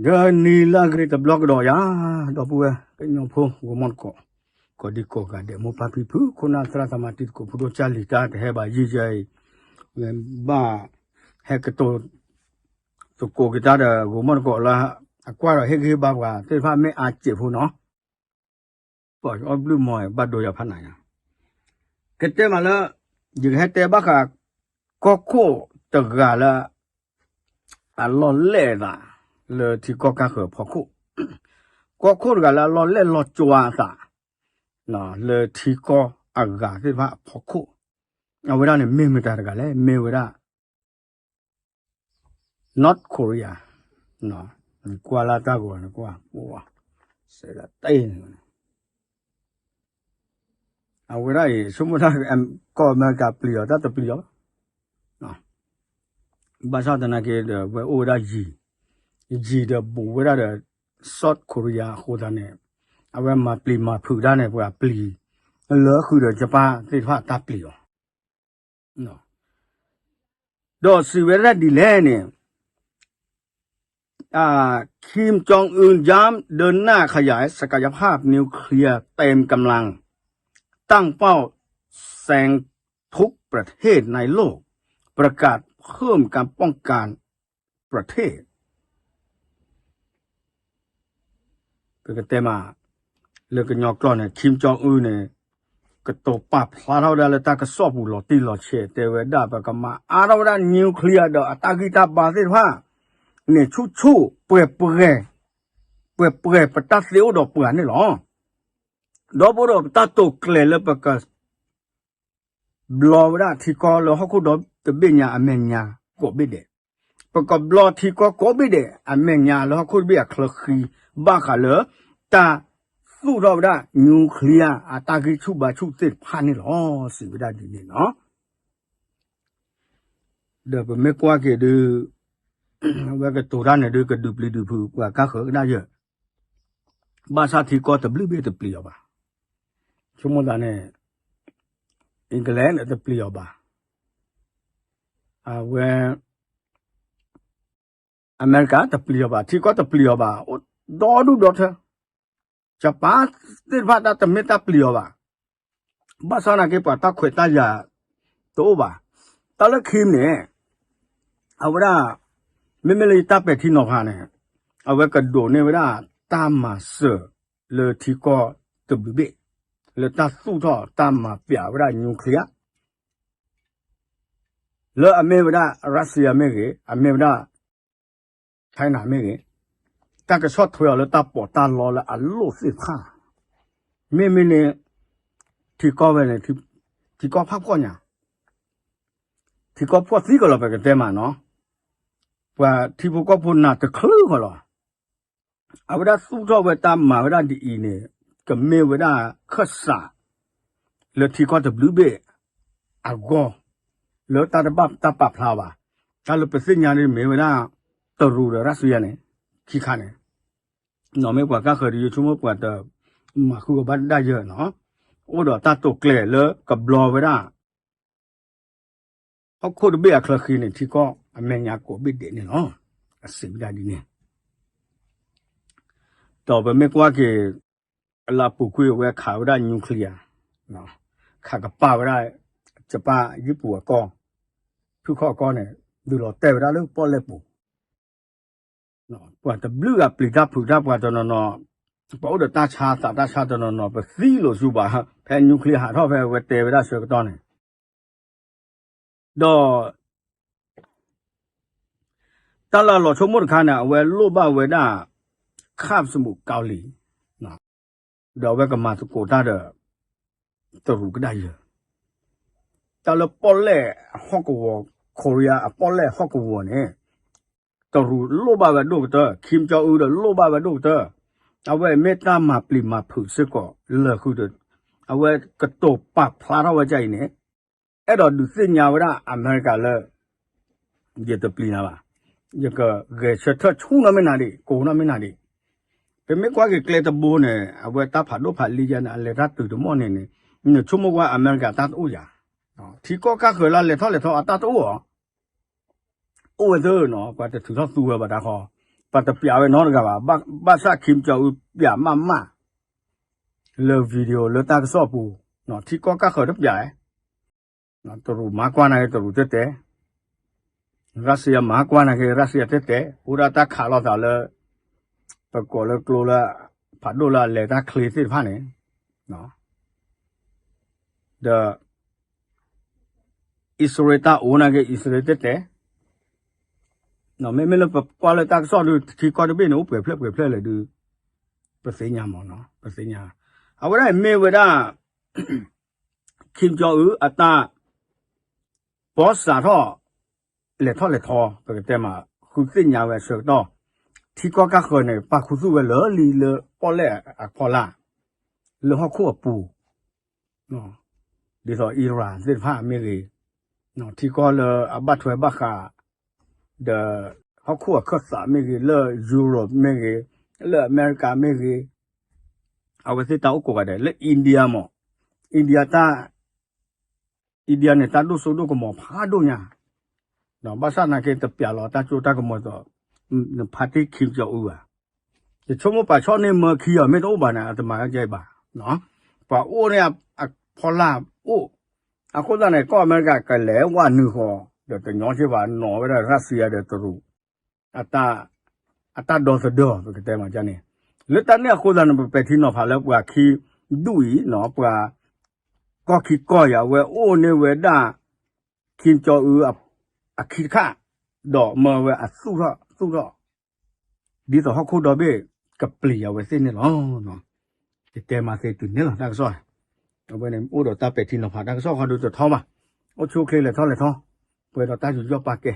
ဂ့ၤနံၤလၢအဂ့ၤတဘျီကဒီးယၤ, ဒီပုၢ်ဝဲၢ်ကညီဖိ ဂီၤမီၢ်တကိး, ကိးဒံကိးဂၤဒဲး မိၢ်ပၢ်ဖံဖု ခိၣ်နၢ်သရၣ်သမါ တံၤသကိးဖိဒိၣ် ကၢ်လံၤ တၢ်တဟဲဘၣ်ယံာ်ယဲအံၤ, ဘၣ်ဟဲကတိၤသကိးက့ၤတၢ်ဒီး ဂီၤမီၢ်တကိးလၢ အကွၢ်ဒီးဟ့ၣ်ဂံၢ်ဟ့ၣ်ဘါပှၤသ့ၣ်တဖၣ် မ့ၢ်အါစဲးဖိနီၤ ပှၤအီၣ်ဘျုးမီၢ် ဘၣ်ဒိယၤဖးနးညါ, ကတဲမးလၢ ယကဟဲတဲဘၣ်ဃး ကီၢ်ခိၣ်တဂၤလၢ အလီၢ်လဲၢ်အသး လၢထံကီၢ်ကါဃၢၤအဖီခိၣ်, ကီၢ်ခိၣ်တဂၤလၢအလီၢ်လဲၢ်လီၤကၠွါအသး လၢထံကီၢ်အဂၤသ့ၣ်တဖၣ်အဖီခိၣ်, အဝဲဒၣ်န့ၣ်မ့ၢ်မတၤတဂၤလဲၣ်, မ့ၢ်ဝဲဒၣ် North Korea, ကွၢ်လၢတၢ်ဂီၤန့ၣ်ကွၢ်, စဲးတဲန့ၣ်, အဝဲဒၣ်အံၤ ဆိကမိၣ်တၢ် ကီၢ်အမဲရကၤပျံၤအီၤ တၢ်တပျံၤအီၤဘၣ်, ဘၣ်ဆၣ်သနာ်က့ဒီး အဝဲအိၣ်ဝဲဒၣ်ယံၤ, ယံၤဒီးဘူးဝဲဒၣ်ဒီး South Korea အဃိသတးန့ၣ်, အဝဲမၤပျံၤမၤဖုးတၢ်န့ၣ် ပှၤပျံၤ, လၢဃုာ်ဒီး Japan သ့ၣ်တဖၣ်တၢ်ပျံၤအီၤ ဒီးစံးဝဲဒၣ်ဒ်လဲၣ်န့ၣ်, Kim Jong Un ย้ำเดินหน้าขยายศักยภาพนิวเคลียร์เต็มกำลัง ตั้งเป้าแซงทุกประเทศในโลก ประกาศเพิ่มการป้องกันประเทศ ပကတဲမး လၢကညီကျိာ်န့ၣ် Kim Jong Un န့ၣ် ကတိၤပာ်ဖျါထီၣ်ဝဲဒၣ်လၢတၢ်ကစီၣ်ပူၤလီၤတံၢ်လီၤဆဲး တဲဝဲဒၣ် ပကမၤအါထီၣ်ဝဲဒၣ် nuclear ဒီးအတၢ်ဂံၢ်တၢ်ဘါသ့ၣ်တဖၣ်န့ၣ် ဆူၣ်ဆူၣ်ပှဲၤပှဲၤ, ပှဲၤပှဲၤပတၢ်သ့အိၣ်ဒီးပှၤန့ၣ်လီၤ. ဒီးပအိၣ်ဒီးပတၢ်တိာ်ကျဲၤလၢပက ဘျီဝဲဒၣ်ထံကီၢ်လၢဟီၣ်ခိၣ်ဒီဘ့ၣ်ညါအမဲာ်ညါကိးဘ့ၣ်ဒဲး, ပကဘျီထံကီၢ်ကိးဘ့ၣ်ဒဲးအမဲာ်ညါလၢဟီၣ်ခိၣ်တဘ့ၣ်အချၢဃံ ဘၣ်ဃးလၢ တၢ်သူၣ်ထီၣ်ဝဲဒၣ် nuclear အတၢ်ဂံၢ်ဆူၣ်ဘါဆူၣ်သ့ၣ်တဖၣ်န့ၣ်လီၤ. စံးဝဲဒၣ်ဒ်န့ၣ်နီၤ. ဒီးပမ့ၢ်ကွၢ်က့ၤဒုး အဝဲကတိၤတၢ်န့ၣ်ဒုး ကဒုးပျံၤဒုးဖုး ပှၤကါဃၢၤကဒါယၢ် ဘၣ်ဆၣ်ထံကီၢ်တဘျုးဘ့ၣ်တပျံၤအီၤဘၣ်. ဆိကမိၣ်သးန့ၣ် England တပျံၤအီၤဘၣ်. အဝဲ အမဲရကၤတပျံၤအီၤဘၣ်, ထံကီၢ်တပျံၤအီၤဘၣ်, အိၣ်ဒီဒူၣ်ဒီထၢ Japan သ့ၣ်တဖၣ်တၢ်တမ့ၢ်တၢ်ပျံၤအီၤဘၣ်. ဘၣ်ဆၣ်သနာ်က့ ပှၤတၢ်ခွဲးတၢ်ယာ်တအိၣ်ဘၣ်. တၢ်လၢ Kim န့ၣ် အဝဲဒၣ် မ့မ့ၢ်လၢယတၢ်ပဲာ်ထံနီၤဖးန့ၣ် အဝဲကဒိးန့ၢ်ဝဲဒၣ်တၢ်မၤစၢၤလၢထံကီၢ်တဘျုးဘ့ၣ် လၢတၢ်သူၣ်ထီၣ်တၢ်မၤပျးဝဲဒၣ် nuclear လၢအမ့ၢ်ဝဲဒၣ် Russia မ့ၢ်ဂ့ၤ, အမ့ၢ်ဝဲဒၣ် China မ့ၢ်ဂ့ၤ, တၢ်ကဆီၣ်ထွဲအီၤလၢတၢ်ပီးတၢ်လီလၢအလိၣ်သ့ၣ်တဖၣ်, မ့မ့ၢ်န့ၣ် ထံကီၢ်ဝဲန့ၣ် ထံကီၢ်ဖးဖှီၣ်ညါ, ထံကီၢ်ဖှီၣ်သံကလီၤ ပကတဲမးနီၤ, ပှၤထံဖိကီၢ်ဖိနးတချုးဃီလီၤ. အဝဲဒၣ်သူၣ်ထီၣ်ဝဲတၢ်မၤဝဲဒၣ်ဒ်အံၤန့ၣ် ကမ့ၢ်ဝဲဒၣ်ခၢၣ်စး လၢထံကီၢ်တဘျုးဘ့ၣ်အဂီၢ် လၢတၢ်တဘၣ်တၢ်ပာ်ဖျါဘၣ်. တၢ်လၢပသ့ၣ်ညါန့ၣ်မ့ၢ်ဝဲဒၣ် တရူးဒီးရၢၡီယါန့ၣ် ခံခါန့ၣ်, နီၢ်မ့ၢ်ပှၤကါဃၢၤတယုဆိကမိၣ်ပှၤတမၤဃုာ်အီၤဘၣ်ဒၣ်ယၢၤနီၤ, အိၣ်ဒီးတၢ်တိာ်ကျဲၤလၢကဘျီဝဲဒၣ် ဟီၣ်ခိၣ်တဘ့ၣ်အချၢဃံန့ၣ် ထံကီၢ်အမဲာ်ညါကိးဘ့ၣ်ဒဲးန့ၣ်လီၤ. အစံးဝဲဒၣ်ဒ်န့ၣ်, ဒီးပမ့ၢ်ကွၢ်က့ၤ လၢအပူၤကွံာ်အဝဲခးဝဲဒၣ် nuclear ခးကပၤဝဲဒၣ် ယပၣ် ယပူၤအကီၢ် ဖုၣ်ခီၣ်အကီၢ်န့ၣ် ဒုးလီၤတဲာ်ဝဲဒၣ်လၢပီၣ်လဲၣ်ပူၤ ပှၤတဘျုးဂၤပျံၤတၢ်ဖုးတၢ်ပှၤတနီၤနီၤ, ပှၤအိၣ်ဒီးတၢ်ဆါသးတၢ်ဆါတနီၤနီၤ ပသံလိာ်ဆူဘၣ်, ဖဲ nuclear ဟးထီၣ်ဖဲအဝဲတဲဝဲဒၣ်ဆၢကတီၢ်န့ၣ်, ဒီး တၢ်လၢအလီၤဆိကမိၣ်တခါန့ၣ် အဝဲလိၣ်ဘၣ်ဝဲဒၣ် ခၣ်စမုၣ်ကီၤလံၤ ဒီးအဝဲကမၤသကိးတၢ်ဒီး တရူးကဒါယၢၤ, တၢ်လၢပီၣ်လဲၣ်ဟီၣ်ကဝီၤ Korea အပီၣ်လဲၣ်ဟီၣ်ကဝီၤန့ၣ် တရူးလိၣ်ဘၣ်ဝဲဒိၣ်ကတၢၢ်, Kim Jong Un ဒီးလိၣ်ဘၣ်ဝဲဒိၣ်ကတၢၢ်, အဝဲမ့ၢ်တၢ်မၤပျံၤမၤဖုးစ့ၢ်ကီးလၢာ်ဃုာ်ဒီး အဝဲကတိၤပာ်ဖျါထီၣ်ဝဲဒ်အံၤန့ၣ်, အဲၣ်ဒိးဒုးသ့ၣ်ညါဝဲဒၣ်အမဲရကၤလၢ ယတပျံၤနၤဘၣ်, ယကဂဲၤဆၢထၢၣ်ဆူနီၢ်မ့ၢ်နၤဒံး ကိးနီၢ်မ့ၢ်နၤဒံး, ပမ့ၢ်ကွၢ်က့ၤကျဲတဘိန့ၣ် အဝဲတၢ်ဖးဒိၣ်ဖးလံၤယါန့ၣ် အလဲၤတၢ်တုၤတမီၢ်န့ၣ်န့ၣ်, နဆိကမိၣ်ကွၢ်အမဲရကၤတၢ်တအိၣ်ယၤ, ထံကီၢ်ကါဃၢၤလၢလဲၤထီၣ်လဲၤထီအတၢ်တအိၣ်ဧါ အိၣ်ဝဲသ့နီၤ, ပှၤတထုးထီၣ်သူဝဲဘၣ်တၢ်ဃီ, ပှၤတပျးဝဲနီတဂၤဘၣ်, ဘၣ်ဆၣ် Kim Jong Un ပျးမးမး လၢ video လၢတၢ်ကစီၣ်ပူၤ, ထံကီၢ်ကၢ်ဃၢၤတပျး, တရူးမၤကွၢ်နာ်က့ၤတရူးတဲတဲ, Russia မၤကွၢ်နာ်က့ၤ Russia တဲတဲ, အိၣ်ဒၣ်တၢ်ခးလိာ်သးလၢ ပကိးလၢကျိလၢ ဖးဒိၣ်လၢအလဲၤတၢ်ချ့သ့ၣ်တဖၣ်န့ၣ်, ဒီး အံၣ်စရ့လးတၢ်အိၣ်နာ်က့ၤ အံၣ်စရ့လးတဲတဲ, မ့မ့ၢ်လၢပကွၢ်လၢတၢ်ကစီၣ်ဒုး ထံကီၢ်တဘ့ၣ်န့ၣ် အိၣ်ပှဲၤဖျၢၣ်ပှဲၤဖျၢၣ်လဲၣ်ဒုး, ပသ့ၣ်ညါမး, ပသ့ၣ်ညါ, အဝဲဒၣ်မ့ၢ်ဝဲဒၣ် Kim Jong Un အတၢ် ပီစးထီၣ် လဲၤထီၣ်လဲၤထီ ပကတဲမး ဃုသ့ၣ်ညါဝဲအဆၢကတီၢ်, ထံကီၢ်ကၢ်ဃၢၤန့ၣ် ပာ်ခူသူၣ်ဝဲလၢလံလၢပီၣ်လဲၣ်အဖီလာ်, လၢဟီၣ်ခိၣ်အပူၤ, ဒ်သိး Iran သ့ၣ်တဖၣ်မ့ၢ်ဂ့ၤ, ထံကီၢ်လၢအဘၣ်ထွဲဘၣ်ဃး ဒီး ဟီၣ်ခိၣ်အခၢၣ်သးမ့ၢ်ဂ့ၤ, လၢ Europe မ့ၢ်ဂ့ၤ, လၢအမဲရကၤမ့ၢ်ဂ့ၤ, အဝဲသ့ၣ်တၢ်အိၣ်ကိးဂၤဒဲး, လၢ India မး, India တၢ် India န့ၣ် တၢ်ဒိၣ်စိဒိၣ်ကမီၤဖးဒိၣ်ညါ, ဒီးဘၣ်ဆၣ်နာ်က့ၤတပျးလီၤတၢ်ကၠိတၢ်ကမီၤသိး နဖါတံၢ် Kim Jong Un ဘၣ်, ယဆိကမိၣ်ပှၤဆီန့ၢ်မၢခံအီၤ မ့ၢ်တအိၣ်ဘၣ်န့ၣ် အတမၤကဲဘၣ်, ပှၤအိၣ်န့ၣ်အဖီလာ်အိၣ်, အဃိသတးန့ၣ် ကီၢ်အမဲရကၤကလဲၤဝဲနုာ်ဃီ, ဒီးတညီက့ဘၣ် နီၣ်ဝဲဒၣ် Russia ဒီးတရူး အတၢ်ဒီသဒၢ ပကတဲမးန့ၣ်, လၢတၢ်န့ၣ်အဃိသတးန့ၣ် ပပဲာ်ထံနီၤဖးလၢပှၤခံဒူၣ်အံၤ, ပှၤ ကီၢ်ခံကီၢ်အံၤ အဝဲအိၣ်န့ၢ်ဝဲဒၣ် Kim Jong Un အခံတခါ, ဒီးမၢဝဲအသူၣ်ထီၣ်သူၣ်ထီၣ်, ဒ်သိးဟီၣ်ခိၣ်ဒီဘ့ၣ်ကပျံၤအဝဲသ့ၣ်န့ၣ်လီၤ. ယတဲမးသ့တုၤန့ၣ်လီၤ တၢ်ကစီၣ်, အဝဲန့ၣ်အိၣ်ဒီးတၢ်ပဲာ်ထံနီၤဖးတၢ်ကစီၣ်ဃီဒုးတထီဘၣ်, အိၣ်ဆူၣ်အိၣ်ချ့လဲၤထီၣ်လဲၤထီ, ပှဲၤဒီးတၢ်ယူးယီၣ်ပာ်ကဲ